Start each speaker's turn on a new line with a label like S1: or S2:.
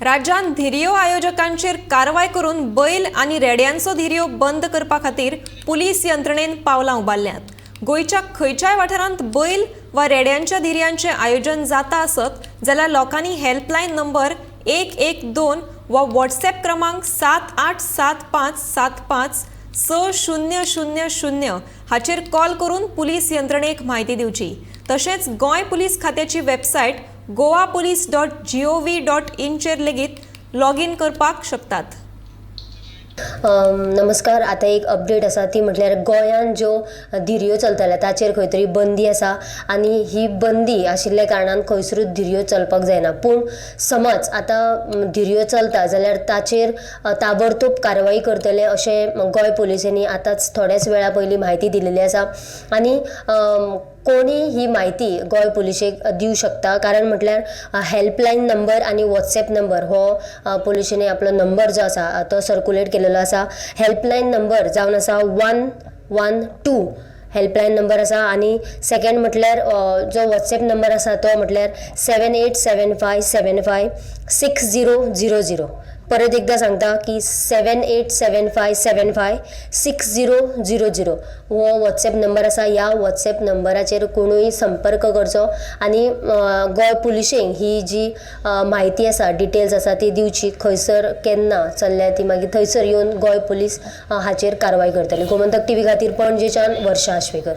S1: राज्यांत धिरयो आयोजकांचेर कारवाय करून बैल आनी रेड्यांचो धिरयो बंद करपा खातीर पुलीस यंत्रणेन पावलां उबारल्यांत. गोंयच्या खंयच्याय वाठारांत बैल वा रेड्यांच्या धिरयांचें आयोजन जाता आसत जाल्यार लोकांनी हेल्पलायन नंबर 112 वा व्हॉट्सएप क्रमांक 7875756000 हाचेर कॉल करून पुलीस यंत्रणेक म्हायती दिवची. तशेंच गोंय पुलीस खात्याची वेबसायट goapolice.gov.inचेर लेगीत लॉगीन करपाक शकतात.
S2: नमस्कार. आतां एक अपडेट आसा, ती म्हटल्यार गोंयांत ज्यो धिरयो चलताले ताचेर खंय तरी बंदी आसा आनी ही बंदी आशिल्ल्या कारणान खंयसरूच धिरयो चलपाक जायना. पूण समज आतां धिरयो चलता जाल्यार ताचेर ताबडतोब कारवाई करतले अशें गोंय पुलिसांनी आतांच थोड्याच वेळा पयलीं म्हायती दिलेली आसा. आनी कोणी ही म्हायती गोंय पुलिशेक दिवं शकता, कारण म्हटल्यार हेल्पलायन नंबर आनी वॉट्सएप नंबर हो पुलिशेंनी आपलो नंबर जो आसा तो सर्कुलेट केलेलो आसा. हेल्पलायन नंबर जावन आसा 112 हेल्पलायन नंबर आसा आनी सेकंड म्हटल्यार जो वॉट्सएप नंबर आसा तो म्हटल्यार 7875756000. परत एकदां सांगता की 7875756000 हो वॉट्सएप नंबर आसा. ह्या वॉट्सएप नंबराचेर कोणूय संपर्क करचो आनी गोंय पुलिशेंक ही जी म्हायती आसा, डिटेल्स आसा, ती दिवची. खंयसर केन्ना चल्ल्या ती, मागीर थंयसर येवन गोंय पुलीस हाचेर कारवाय करतली. गोमंतक टीव्ही खातीर पणजेच्यान वर्षा आश्वेकर.